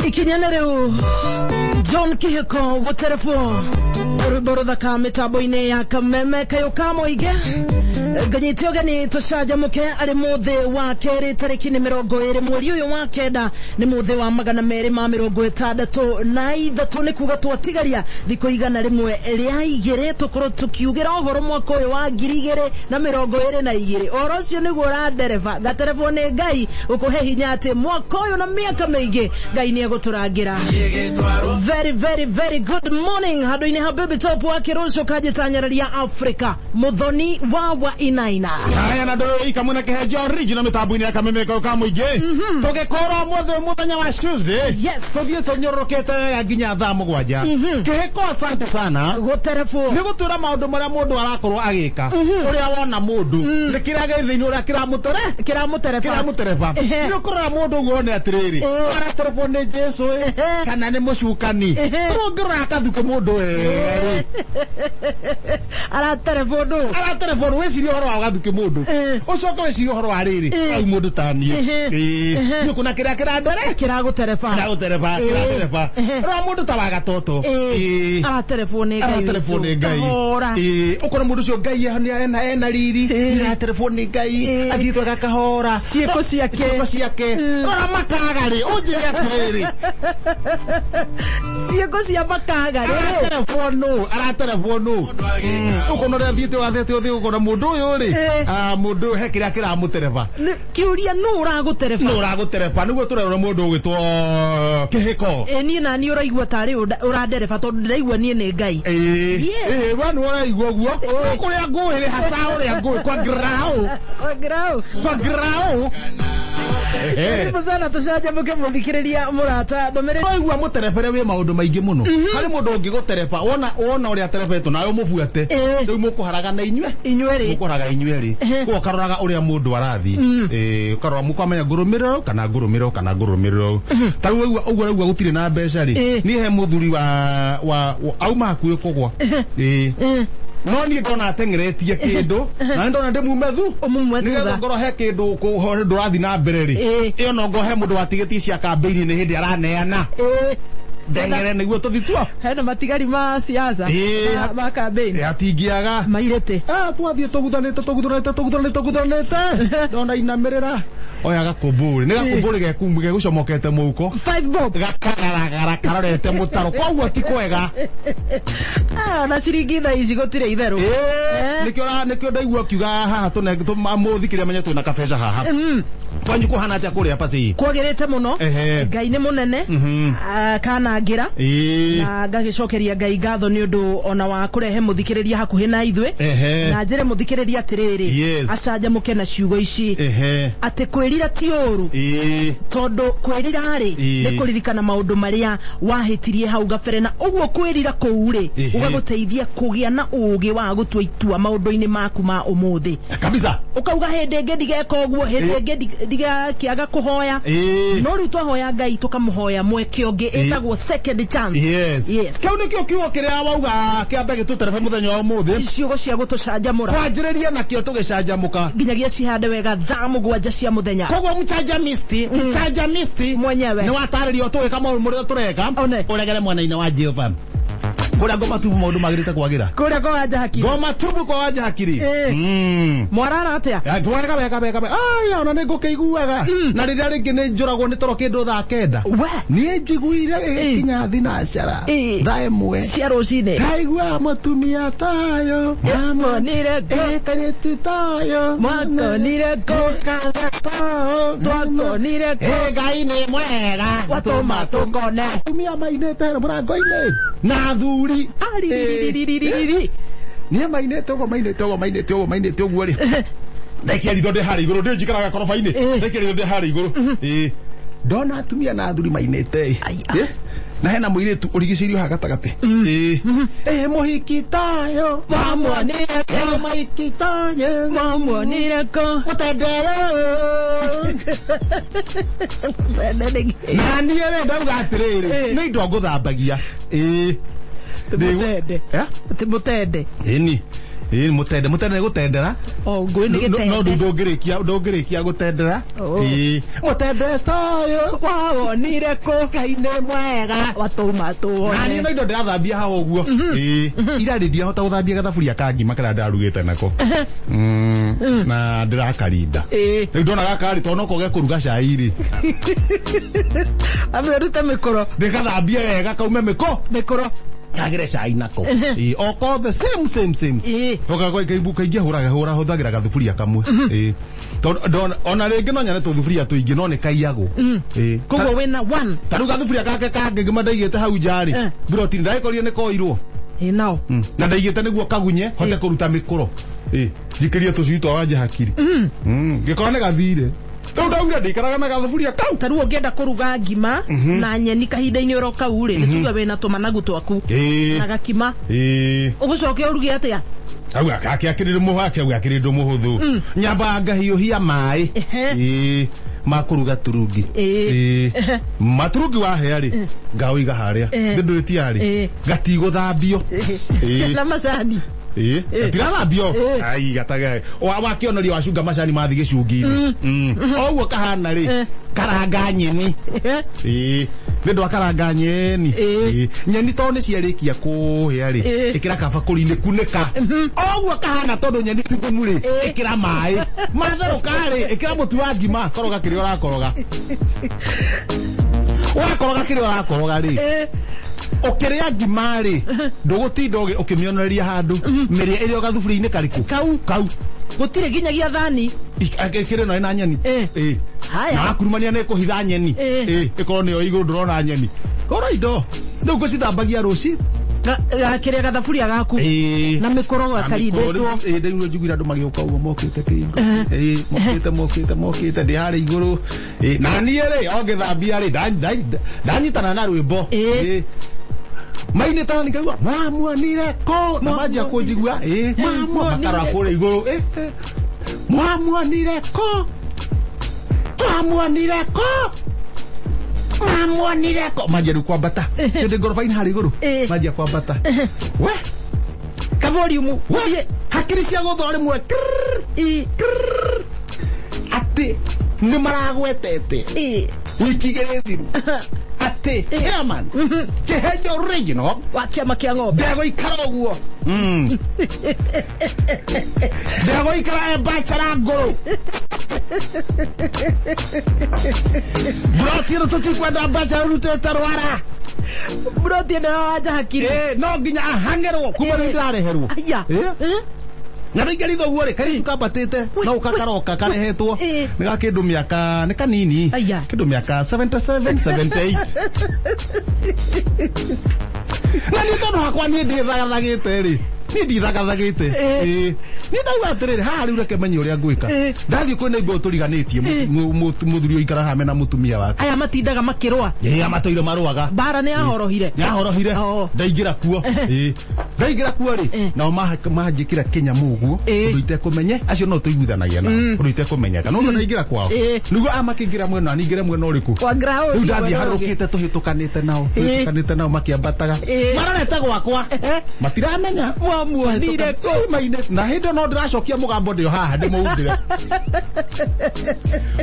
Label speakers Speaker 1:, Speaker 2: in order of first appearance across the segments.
Speaker 1: Ikinya nĩ rĩu John Kihiko gũterebwo rwĩmbo rũthaka mĩtambo-inĩ ya Kameme kayũ ka mũingĩ. Nganyite ũgeni tũcanjamũke arĩ mũthĩ wa kerĩ tarĩki nĩ 20 mweri ũyũ wa 9, nĩ mũthĩ wa 263, nĩ kuga twatigaria thikũ 102 tũkorwo tũkiugĩra ũhoro mwaka ũyũ wa 2022. Ũhoro ũcio nĩguo ũrandereba ngaterebwo nĩ Ngai gũkũhe hinya atĩ mwaka ũyũ na mĩaka mĩingĩ Ngai nĩ egũtũrangĩra. Very very very good morning handũ-inĩ ha Baby Top wa kĩrũcũ kanjĩtanyarĩria Africa Muthoni wa Wainaina.
Speaker 2: Haya na ndå ikamwe na kĩhenjo original mĩtambo-inĩ ya Kameme ka mũingĩ tũgĩkorwo mũthĩ mũthenya wa Tuesday. Tũthiĩ tũnyũrũrũkĩte wega nginya thaa 7. Kĩhĩko, asante sana.
Speaker 1: Gũterebwo.
Speaker 2: Nĩ gũtwĩra maũndũ marĩa mũndũ arakorwo agĩka, ũrĩa wona mũndũ nĩ kĩrĩa gĩ thĩinĩ, ũrĩa kĩramũtere.
Speaker 1: Kĩramũtereba.
Speaker 2: Kĩramũtereba. Nĩ ũkũrora mũndũ ũguo wone atĩrĩrĩ, araterebwo nĩ Jesu ĩ kana nĩ mũcukani. Rĩu ũngĩrora akathukĩ mũndũ wega rĩ,
Speaker 1: araterebwo ndũ.
Speaker 2: Araterebwo nĩ wĩcirie ũhoro wa gathuki mũndũ, ũcoke wĩcirie ũhoro wa rĩrĩ au mũndũ taniĩ. Nĩ ũkuona kĩrĩa kĩrandere.
Speaker 1: Kĩragũtereba.
Speaker 2: Kĩragũtereba. Kĩratereba. Rora mũndũ ta wa gatoto.
Speaker 1: Araterebwo nĩ Ngai.
Speaker 2: Araterebwo nĩ Ngai.
Speaker 1: Kahora.
Speaker 2: Ũkona mũndũ ũcio Ngai ena riri, araterebwo nĩ Ngai, athiĩte agakahora.
Speaker 1: Ciĩko ciake.
Speaker 2: Ciĩko ciake. Rora makaga rĩ, ũnjĩre atĩrĩrĩ,
Speaker 1: ciĩko cia makaga rĩ,
Speaker 2: araterebwo nũ? Araterebwo nũ? Ũkona ũrĩa athiĩte wathete ũthiĩ ũkona mũndũ ũyũ rĩ, mũndũ ũyũ he kĩrĩa kĩramũtereba.
Speaker 1: Kĩũria, nũ ũragũtereba?
Speaker 2: Nũ ũragũtereba? Nĩguo tũrerora mũndũ ũgwĩtwo Kĩhĩko.
Speaker 1: Ĩ niĩ nani ũraigua tarĩ ũrandereba, tondũ ndĩraigua niĩ nĩ Ngai.
Speaker 2: Ĩĩ, we nĩ ũraigua ũguo kũrĩa ngũĩ rĩ, hasa ũrĩa ngũĩ kwa grau.
Speaker 1: Kwa grau.
Speaker 2: Kwa grau.
Speaker 1: Karibu sana tũcanjamũke mũthikĩrĩria mũrata ndũmĩrĩri.
Speaker 2: Waigua mũterebere wĩ maũndũ maingĩ mũno. Harĩ mũndũ ũngĩgũtereba, wona ũrĩa aterebetwo nawe ũmũbuate. Rĩu mũkũharagana inyuĩ.
Speaker 1: Inyuerĩ.
Speaker 2: Mũkũharaga inyuerĩ. Koguo ũkaroraga ũrĩa mũndũ arathiĩ. Ũkarora mũkamenya ngũrũmĩrĩra ũũ kana ngũrũmĩrĩra ũũ kana ngũrũmĩrĩra ũũ. Ta rĩu waigua ũguo ũraigua gũtirĩ na mbeca rĩ, niĩ he mũthuri wa auma hakuhĩ kũgwa. No niĩ ndona ateng'eretie kĩndũ na nĩ ndona ndĩmume thu.
Speaker 1: Ũmume
Speaker 2: nĩgetha
Speaker 1: thutha.
Speaker 2: ngorwo he kĩndũ ndũrathiĩ na mbere rĩ, ĩyo no ngorwo he mũndũ watigĩtie cia kambĩini nĩ hĩndĩ araneana, ndeng'ere nĩguo tũthi tuo.
Speaker 1: Hena matigari ma siasa ma campaign.
Speaker 2: Atingĩaga.
Speaker 1: Mairĩte.
Speaker 2: Ah, twathiĩ tũguthanĩte tũguthanĩte tũguthanĩte tũguthanĩte, ndona inamĩrĩra oya gakũmbũrĩ, nĩ gakũmbũrĩ gegũcomokete mũhuko.
Speaker 1: 5 bob.
Speaker 2: Gakagaragara karorete mũtaro, koguo ti kwega.
Speaker 1: Ah, na ciringi thaa ici gũtirĩ itherũ.
Speaker 2: Nĩkĩo ndaigua ũkiuga haha mũthikĩria menye twĩna kabeca haha. Kwanyu kũhana atĩa kũrĩa pasi?
Speaker 1: Kwagĩrĩte mũno. Ngai nĩ mũnene. Ah, kanangĩra na ngagĩcokeria Ngai ngatho nĩ ũndũ ona wa kũrehe mũthikĩrĩria hakuhĩ na ithuĩ. Na njĩre mũthikĩrĩria atĩrĩrĩ, acanjamũke na ciugo ici atĩ kwĩrira ti ũru, tondũ kwĩrira rĩ, nĩ kũririkana maũndũ marĩa wahĩtirie hau gabere, na ũguo kwĩrira kũu rĩ, gũgagũteithia kũgĩa na ũũgĩ wa gũtua itua maũndũ-inĩ maku ma ũmũthĩ.
Speaker 2: Kabisa.
Speaker 1: Ũkauga hĩndĩ ĩngĩ ndigeka ũguo, hĩndĩ ĩngĩ ndigakĩaga kũhoya. No rĩu twahoya Ngai tũkamũhoya mweke ũngĩ, ĩtagwo second chance.
Speaker 2: Yes. Kĩu nĩkĩo kiugo kĩrĩa wauga kĩambe gĩtũterebe mũthenya wa ũmũthĩ.
Speaker 1: Ciugo cia gũtũcanjamũra.
Speaker 2: Twanjĩrĩrie nakĩo tũgĩcanjamũka
Speaker 1: nginyagia cihande wega thaa 7 cia mũthenya.
Speaker 2: Koguo mchanjamisti, mchanjamisti
Speaker 1: mwenyewe
Speaker 2: nĩ watarĩrio tũgĩka maũndũ marĩa tũreka.
Speaker 1: One.
Speaker 2: Ũregere mwena-inĩ wa Jehova kũrĩa ngoma tubu maũndũ magĩrĩte kwagĩra.
Speaker 1: Kũrĩa kwa Wanja Hakiri.
Speaker 2: Ngoma tubu kwa Wanja Hakiri.
Speaker 1: Mwarara atĩa?
Speaker 2: Wega wega wega wega. Aya, ona nĩ ngũkĩiguaga na rĩrĩa rĩngĩ nĩ njũragwo nĩ toro kĩndũ thaa 9.
Speaker 1: We.
Speaker 2: Niĩ njiguire ĩgĩkinya thinacara thaa 1
Speaker 1: cia rũcinĩ.
Speaker 2: Ngaigua mũtumia tayo.
Speaker 1: Mwakonire kũ?
Speaker 2: Kairĩtu tayo.
Speaker 1: Mwakonire kũ?
Speaker 2: Katha tayo.
Speaker 1: Twakonire kũ?
Speaker 2: Ngai nĩ mwega.
Speaker 1: Watũma tũkone.
Speaker 2: Atumia mainĩte mũrango-inĩ na athuri.
Speaker 1: Ariririririririri.
Speaker 2: Niĩ mainĩte ũguo, mainĩte ũguo, mainĩte ũguo, mainĩte ũguo rĩ, ndaikia ritho ndĩ harĩa igũrũ, ndĩ njikaraga koroba-inĩ. Ndaikia ritho ndĩ harĩa igũrũ. Ndona atumia na athuri mainĩte.
Speaker 1: Ai, ah.
Speaker 2: Na hena mũirĩtu ũrigicĩirio haha gatagatĩ. Mũhiki tayo.
Speaker 1: Mwamuonire kũ?
Speaker 2: Mũhiki tayo.
Speaker 1: Mwamuonire kũ?
Speaker 2: Mũtendere. Na niĩ rĩ, ndauga atĩrĩrĩ, nĩ indo ngũthambagia.
Speaker 1: Mũtende.
Speaker 2: Eh?
Speaker 1: Ti mũtende.
Speaker 2: Ĩni. Ĩĩ mũtende, mũtende nĩ gũtendera.
Speaker 1: O ngũĩ nĩ
Speaker 2: No
Speaker 1: gĩtende.
Speaker 2: ndũngĩrĩkia, ndũngĩrĩkia gũtendera.
Speaker 1: Oh.
Speaker 2: Ĩĩ mũtende toyũ
Speaker 1: Wawonire kũ?
Speaker 2: Ngai nĩ mwega.
Speaker 1: Watũma
Speaker 2: Na
Speaker 1: tuone.
Speaker 2: niĩ no indo ndĩrathambia haha ũguo. Ĩĩ ira rĩ ndirahota gũthambia gathaburia ka ngima karĩa ndarugĩte nako. Na ndĩrakarinda.
Speaker 1: Ĩĩ.
Speaker 2: Rĩu ndona gaka rĩ, tondũ no koge kũruga cai rĩ,
Speaker 1: Ambe ũrute mĩkoro.
Speaker 2: ndĩgathambie wega kaume mĩko
Speaker 1: Mĩkoro.
Speaker 2: kagĩre cai nako. Ĩĩ o kothe same same same.
Speaker 1: Ĩĩ.
Speaker 2: Kaingĩ hũraga hũra hũthagĩra gathuburia kamwe. Ĩĩ tondũ ona rĩngĩ no nyone tũthuburia tũingĩ no nĩ kaiyagwo. Ĩĩ.
Speaker 1: Koguo wĩna one.
Speaker 2: Ta rĩu gathuburia gake kangĩ ngima ndaigĩte hau nja rĩ, buroti ndagĩkorire nĩ koirwo.
Speaker 1: Ĩĩ nao.
Speaker 2: Na ndaigĩte nĩguo kagunye hote kũruta mĩkũro. Ĩĩ njikĩrie tũcui twa wanja hakiri. Ngĩkora nĩ gathire. Rĩu ndaugire ndikaraga na gathuburia kau.
Speaker 1: Ta rĩu ũngĩenda kũruga ngima na nyeni kahinda-inĩ oro kau rĩ, nĩ tuge wĩna tũmanagu twaku
Speaker 2: Ĩĩ.
Speaker 1: na gakima.
Speaker 2: Ĩĩ.
Speaker 1: Ũgũcoke ũruge atĩa?
Speaker 2: Au ake akĩrĩ mũhũ ake au akĩrĩ ũndũ mũhũthũ. Nyambaga ngahiũhia maĩ. Ĩĩ. Makũruga turungi.
Speaker 1: Ĩĩ.
Speaker 2: Ĩĩ. Maturungi wahea rĩ, ngaũiga harĩa. Ndũrĩtia rĩ, gatigũthambio. Ĩĩ.
Speaker 1: Na macani.
Speaker 2: Ĩĩ. Gatigathambio. Ai gatage. Wakĩonoria wacunga macani mathi gĩcungi-inĩ. O ũguo kahana rĩ, karanga nyeni. Ĩĩ. Nĩ ũndũ wa karanga nyeni.
Speaker 1: Ĩĩ.
Speaker 2: Ĩĩ. Nyeni tondũ nĩ ciarĩkia kũhĩa rĩ, ĩkĩra kabakũri-inĩ, kunĩka. O ũguo kahana tondũ nyeni ti thumu rĩ, ĩkĩra maĩ. Matherũka rĩ, ĩkĩra mũtu wa ngima, koroga kĩrĩa ũrakoroga. Wakoroga kĩrĩa ũrakoroga rĩ, ũkĩrĩa ngima rĩ, ndũgũtinda ũkĩmĩonoreria handũ, mĩrĩe ĩrĩ o gathuburia-inĩ karĩkũ?
Speaker 1: Kau.
Speaker 2: Kau.
Speaker 1: Gũtirĩ nginyagia thani.
Speaker 2: Ĩkĩrĩ no ĩna nyeni. Ĩĩ.
Speaker 1: Haya.
Speaker 2: Na wakurumania nĩ ĩkũhitha nyeni.
Speaker 1: Ĩĩ.
Speaker 2: Ĩĩ, ĩkorwo nĩyo igũrũ ndũrona nyeni. Hũra indo. Rĩu ngũcithambagia rũci.
Speaker 1: Gakĩrĩa gathaburia gaku.
Speaker 2: Ĩĩ.
Speaker 1: Na mĩkoro gakarindĩtwo.
Speaker 2: Ĩĩ, rĩu njiguire andũ magĩũka ũguo mokĩte kĩhingo. Ĩĩ, mokĩte mokĩte mokĩte ndĩ harĩa igũrũ. Ĩĩ, na niĩ rĩ, o ngĩthambia rĩ, ndanyitana na rwĩmbo.
Speaker 1: Ĩĩ.
Speaker 2: Ĩĩ. Mainĩte na nikaigua mwamuonire kũ, na manjia kũnjigua. Ĩĩ, makarora kũrĩa igũrũ. Ĩĩ, mwamuonire kũ, twamuonire kũ, mwamuonire kũ, manjia rĩu kwambata. Ndĩ ngoroba-inĩ harĩa igũrũ.
Speaker 1: Ĩĩ.
Speaker 2: Manjia kwambata. We
Speaker 1: Kavoriumu.
Speaker 2: we hakiri cia gũthora rĩmwe
Speaker 1: Ĩĩ.
Speaker 2: atĩ nĩ maragwetete
Speaker 1: Ĩĩ.
Speaker 2: wiki igĩrĩ thiru atĩ chairman Kĩhenjo original
Speaker 1: Wa kĩama kĩa ng'ombe.
Speaker 2: ndegũikara ũguo. Ndegũikara e bachelor ngũrũ. Broti ĩno tũtikwenda bachelor ũrutĩte rwara.
Speaker 1: Broti ĩno ya wanja hakiri.
Speaker 2: Ĩĩ, no nginya ahang'ĩrwo kuma rĩu ndĩrareherwo.
Speaker 1: Aya.
Speaker 2: Ĩĩ. Na rĩu ingĩritha ũguo rĩ, kairĩtu kambatĩte no ũka karoka karehetwo
Speaker 1: Ĩĩ.
Speaker 2: nĩ ga kĩndũ mĩaka nĩ kanini
Speaker 1: Aya.
Speaker 2: kĩndũ mĩaka 77 78 na niĩ tondũ hakwa niĩ ndĩthagathagĩte rĩ, niĩ ndithagathagĩte.
Speaker 1: Ĩĩ.
Speaker 2: Ĩĩ. Niĩ ndauga atĩrĩrĩ, haha rĩu reke menye ũrĩa ngwĩka.
Speaker 1: Ĩĩ.
Speaker 2: Ndathiĩ kwĩ neighbor tũriganĩtie, mũthuri ũyũ ikara haha mena mũtumia wake.
Speaker 1: Aya matindaga makĩrũa.
Speaker 2: Ĩĩ, amatũire marũaga.
Speaker 1: Mbara nĩ yahorohire.
Speaker 2: Yahorohire.
Speaker 1: Oo.
Speaker 2: Ndaingĩra kuo. Ĩĩ. Ndaingĩra kuo rĩ, nao manjĩkĩra kĩnyamũ ũguo,
Speaker 1: Ĩĩ.
Speaker 2: ũndũ itekũmenye, acio no tũiguithanagia nao, ũndũ itekũmenyeka. No ndaingĩra kwao.
Speaker 1: Ĩĩ.
Speaker 2: Nĩguo amakĩingĩra mwena, ningĩre mwena ũrĩkũ?
Speaker 1: Wa ground.
Speaker 2: Rĩu ndathiĩ
Speaker 1: mwena ũngĩ.
Speaker 2: harũrũkĩte tũhĩtũkanĩte nao,
Speaker 1: Ĩĩ.
Speaker 2: tũhĩtũkanĩte nao makĩambataga.
Speaker 1: Ĩĩ.
Speaker 2: Marorete gwakwa. Matiramenya.
Speaker 1: Mwamuonire kũ?
Speaker 2: Ĩĩ, maine. Na hĩndĩ ĩyo no ndĩracokia mũgambo ndĩ o haha ndĩmũhumbĩre.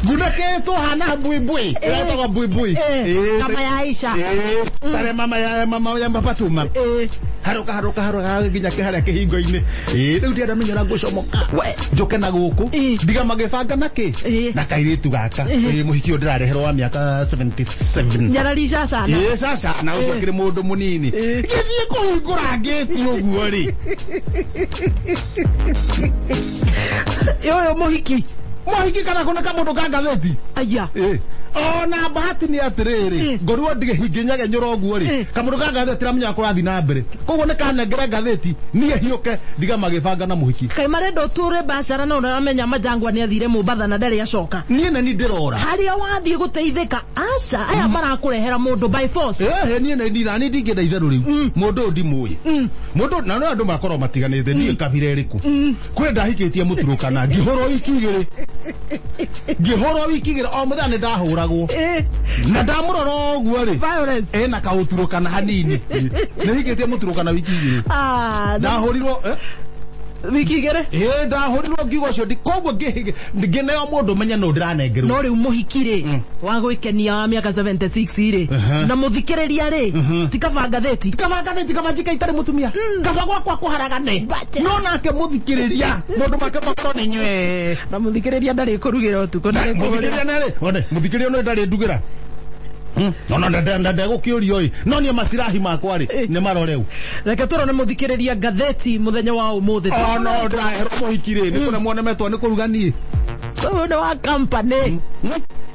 Speaker 2: Ngunĩkĩtwo hana mbuibui. Ĩretagwo mbuibui.
Speaker 1: Ĩĩ.
Speaker 2: Ĩĩ.
Speaker 1: Kama ya Aisha.
Speaker 2: Ĩĩ. Tare mama ya mama ya Fatuma.
Speaker 1: Ĩĩ.
Speaker 2: Harũka harũka harũka nginya kĩharĩa kĩhingo-inĩ. Ĩĩ, rĩu ndĩrenda menya ũrĩa ngũcomoka.
Speaker 1: We.
Speaker 2: Njũke na gũkũ.
Speaker 1: Ĩĩ.
Speaker 2: Ndiga magĩbanga na kĩ?
Speaker 1: Ĩĩ.
Speaker 2: Na kairĩtu gaka. Ĩĩ, mũhiki ũyũ ndĩrareherwo wa mĩaka 77.
Speaker 1: Nyarari cacana.
Speaker 2: Ĩĩ, caca na ũcio akĩrĩ mũndũ mũnini.
Speaker 1: Ĩĩ.
Speaker 2: Ngĩthiĩ kũhingũra ngĩti ũguo rĩ.
Speaker 1: Ũyũ mũhiki.
Speaker 2: Mũhiki kana kũna kamũndũ ka ngathĩti.
Speaker 1: Aya.
Speaker 2: Ĩĩ. Ona bahati nĩ atĩrĩrĩ,
Speaker 1: Ĩĩ.
Speaker 2: ngorwo ngĩnyegenyũra ũguo rĩ,
Speaker 1: Ĩĩ.
Speaker 2: kamũndũ ka ngathĩti ramenya kũrathiĩ na mbere. Koguo nĩ kanengere ngathĩti, niĩ hiũke ndiga magĩbanga na mũhiki.
Speaker 1: Kaĩ marenda ũtũre biacara na ũramenya Majangwa nĩ athire Mombatha na ndarĩ acoka.
Speaker 2: Niĩ na niĩ ndĩrora.
Speaker 1: Harĩa wathiĩ gũteithĩka, aca, aya marakũrehera mũndũ by force.
Speaker 2: Ĩĩ, niĩ na niĩ na niĩ ndingĩenda itherũ rĩu. Mũndũ ũyũ ndimũĩ. Mũndũ na no andũ makorwo matiganĩte, ndiũĩ kabira ĩrĩkũ. Kwĩ ndahikĩtie mũturũkana, ngĩhũrwo wiki igĩrĩ. Ngĩhũrwo wiki igĩrĩ, o mũthenya nĩ ndahũragwo.
Speaker 1: Ĩĩ.
Speaker 2: Na ndamũrora ũguo rĩ,
Speaker 1: Violence.
Speaker 2: ĩna kaũturũkana hanini. Nĩ hikĩtie mũturũkana wiki igĩrĩ.
Speaker 1: Ah,
Speaker 2: Ndahũrirwo, eh?
Speaker 1: Wiki igĩrĩ.
Speaker 2: Ĩ, ndahũrirwo ngiuga ũcio koguo ngĩneo mũndũ menye nũ ndĩranengerwo.
Speaker 1: No rĩu mũhiki rĩ, wa gwĩkenia wa mĩaka 76 rĩ, na mũthikĩrĩria rĩ, ti kaba ngathĩti.
Speaker 2: Kaba ngathĩti, kaba njika itarĩ mũtumia, kaba gwakwa kũharagane, no nake mũthikĩrĩria mũndũ make makorwo nĩ nywe.
Speaker 1: Na mũthikĩrĩria ndarĩ kũrugĩra ũtukũ, ndarĩ kũhũrĩra.
Speaker 2: Mũthikĩrĩria nĩ one mũthikĩrĩria no ndarĩ ndugĩra. No no ndegũkĩũrio ĩ, no niĩ macirahi makwa rĩ nĩ maroreu.
Speaker 1: Reke tũrone mũthikĩrĩria ngathĩti mũthenya wa ũmũthĩ.
Speaker 2: Ono ndĩraherwo mũhiki rĩ, nĩ kũremwo nemetwo nĩ kũruga niĩ.
Speaker 1: Ũyũ nĩ wa company.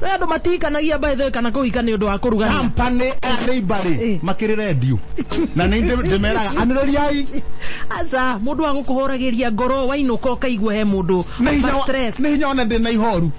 Speaker 1: Nĩ andũ matihikanagia by the way, kana kũhika nĩ ũndũ wa kũrugania.
Speaker 2: Company aya neighbor rĩ makĩrĩ redio na nĩ ndĩmeraga anĩrĩriai.
Speaker 1: Aca, mũndũ wa gũkũhoragĩria ngoro wainũka ũkaigua he mũndũ
Speaker 2: Nĩ hinya
Speaker 1: ma
Speaker 2: wa-
Speaker 1: stress.
Speaker 2: Nĩ hinya ona ndĩ na ihoru.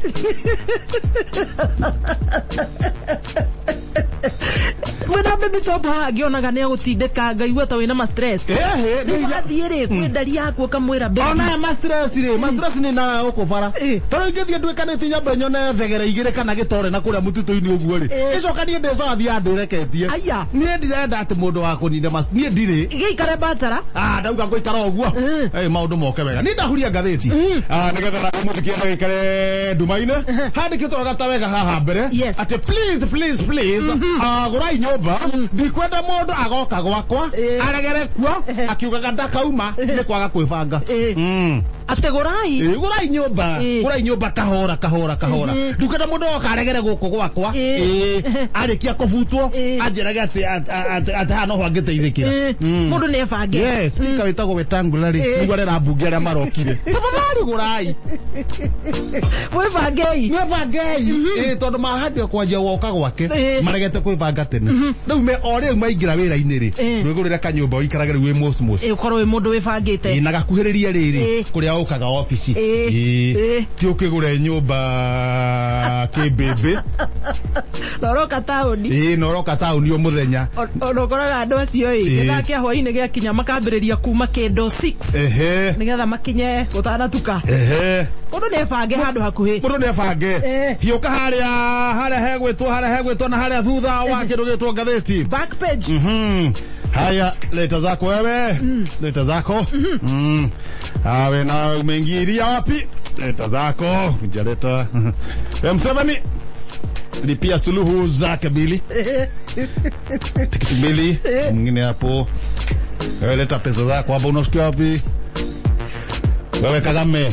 Speaker 1: Mwĩna baby top haha ngĩonaga nĩ agũtindĩka ngaigua ta wĩna ma stress.
Speaker 2: Ehe, nĩ hinya.
Speaker 1: Wathiĩ rĩ kwĩ ndari yaku ũkamwĩra baby.
Speaker 2: Ona aya ma stress rĩ, ma stress nĩ na gũkũ bara. Tondũ ingĩthiĩ nduĩkanĩtie nyambe nyone thegere igĩrĩ kana gĩtore na kũrĩa mũtitũ-inĩ ũguo rĩ, ĩcoka niĩ ndĩcoka thiaga ndĩreketie.
Speaker 1: Aya.
Speaker 2: Niĩ ndirenda atĩ mũndũ wa kũnina ma niĩ ndirĩ.
Speaker 1: Gĩikare batara.
Speaker 2: Ah, ndauga ngũikara ũguo. Maũndũ moke wega. Niĩ ndahuria ngathĩti. Ah, nĩgetha na mũthikie ndagĩkare nduma-inĩ. Handĩkĩtwo wega ta wega haha mbere.
Speaker 1: Yes.
Speaker 2: Atĩ please, please, please, ah, gũrai nyũmba. Ndikwenda mũndũ agoka gwakwa, aregere kuo, akiugaga ndakauma, nĩ kwaga kwĩbanga.
Speaker 1: Atĩ gũrai.
Speaker 2: Gũrai nyũmba. Gũrai nyũmba kahora, kahora, kahora. Ndikwenda mũndũ oka aregere gũkũ gwakwa. Arĩkia kũbutwo, anjĩrage atĩ haha noho angĩteithĩkĩra.
Speaker 1: Mũndũ nĩ ebange.
Speaker 2: Yes, speaker wĩtagwo Wetangula rĩ, nĩguo arera mbunge arĩa marokire. Tafadhali gũrai.
Speaker 1: Mwĩbangei.
Speaker 2: Mwĩbangei. Tondũ mahandio kwanjia gwoka gwake, maregete kwĩbanga tene. Rĩu me o rĩu maingĩra wĩra-inĩ rĩ, ndwĩgũrĩre kanyũmba ũikarage rĩu wĩ mosmos.
Speaker 1: Ũkorwo wĩ mũndũ wĩbangĩte.
Speaker 2: Na gakuhĩrĩrie rĩrĩ, kũrĩa ũkaga obici. Ti ũkĩgũre nyũmba kĩmbĩmbĩ.
Speaker 1: Na ũroka taũni.
Speaker 2: Na ũroka taũni o mũthenya.
Speaker 1: Ona ũkoraga andũ acio ĩ, gĩthaa kĩa hwaĩ-inĩ gĩakinya makambĩrĩria kuma kĩndũ 6. Nĩgetha makinye gũtanatuka. Mũndũ nĩ ebange handũ hakuhĩ.
Speaker 2: Mũndũ nĩ ebange. Hiũka harĩa, harĩa hegwĩtwo, harĩa hegwĩtwo na harĩa thutha wa kĩndũ gĩtwo ngathĩti.
Speaker 1: Back page.
Speaker 2: Haya, leta zako wewe. Leta zako. Awe na umeingilia wapi? Leta zako. Hujaleta. We Museveni, lipia suluhu zake mbili. Tikiti mbili. Mwingine hapo. Wewe leta pesa zako hapo, unasikia wapi? Wewe Kagame,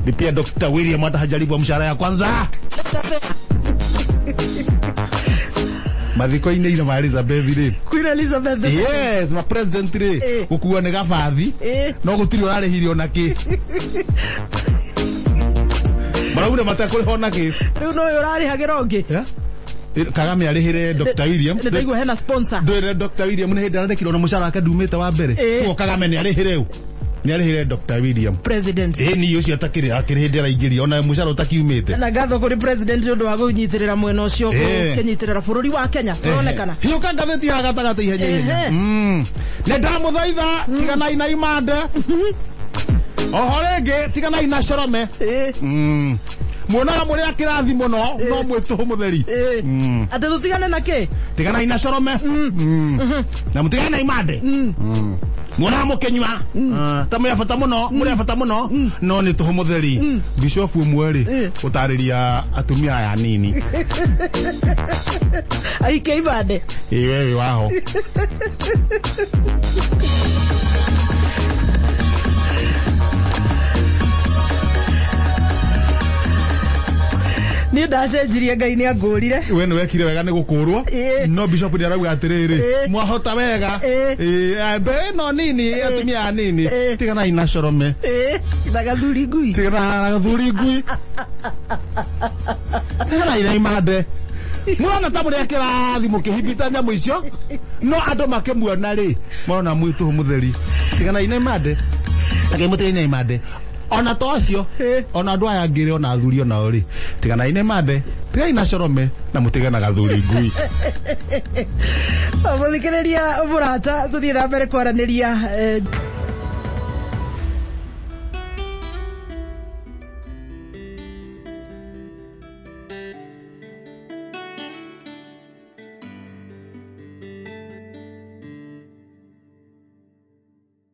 Speaker 2: lipia Dr. William hata hajalipwa mshahara ya kwanza. Mathiko-inĩ ira ma Elizabeth rĩ.
Speaker 1: Queen Elizabeth.
Speaker 2: Yes, ma president rĩ, gũkuo nĩ gabathi. No gũtirĩ ũrarĩhire ona kĩ. Maraugire matekũrĩha ona kĩ.
Speaker 1: Rĩu no ũyũ ũrarĩhagĩra ũngĩ.
Speaker 2: Kagame arĩhĩre Dr. William.
Speaker 1: Nĩ ndaigua hena sponsor.
Speaker 2: Ndwĩre Dr. William nĩ hĩndĩ arandĩkirwo na mũcara wake ndumĩte wa mbere. Koguo Kagame nĩ arĩhĩre ũ? Nĩ arĩhĩre Dr. William.
Speaker 1: President.
Speaker 2: Ni ũcio atakĩrĩ, akĩrĩ hĩndĩ araingĩria, ona mũcara ũtakiumĩte.
Speaker 1: Na ngatho kũrĩ president nĩ ũndũ wa kũnyitĩrĩra mwena ũcio, kũnyitĩrĩra bũrũri wa Kenya. Tũronekana.
Speaker 2: Hiũka ngathĩti haha gatagatĩ ihenya ihenya. Nĩ ndamũthaitha, tiganai na imande. Oho rĩngĩ, tiganai na corome. Muonaga mũrĩ a kĩrathi mũno, no mwĩtũhũ mũtheri.
Speaker 1: Atĩ tũtigane na kĩ?
Speaker 2: Tiganai na corome. Na mũtigane na imande. Muonaga mũkĩnyua. Ta mũrĩ a bata mũno, mũrĩ a bata mũno, no nĩ tũhũ mũtheri. Bishop ũmwe rĩ, gũtarĩria atumia aya anini.
Speaker 1: Aikia ibande.
Speaker 2: Ĩ, we wĩ waho.
Speaker 1: Niĩ ndacenjirie, Ngai nĩ angũrire.
Speaker 2: We nĩ wekire wega nĩ gũkũrwo. No bishop nĩ arauga atĩrĩrĩ, mwahota wega. Mbe ĩno nini, atumia anini. Tiganai na corome.
Speaker 1: Na gathuri ngui.
Speaker 2: Tiganai na gathuri ngui. Tiganai na imande. Mũrona ta mũrĩ a kĩrathi mũkĩhibita nyamũ icio, no andũ makĩmuona rĩ, marona mwĩtũhũ mũtheri. Tiganai na imande. Ngai mũtigane na imande. Ona to acio, ona andũ aya angĩ rĩ, ona athuri onao rĩ, tiganai na imande, tigai na corome, na mũtigane na gathuri ngui.
Speaker 1: Mũthikĩrĩria mũrata, tũthiĩ na mbere kwaranĩria.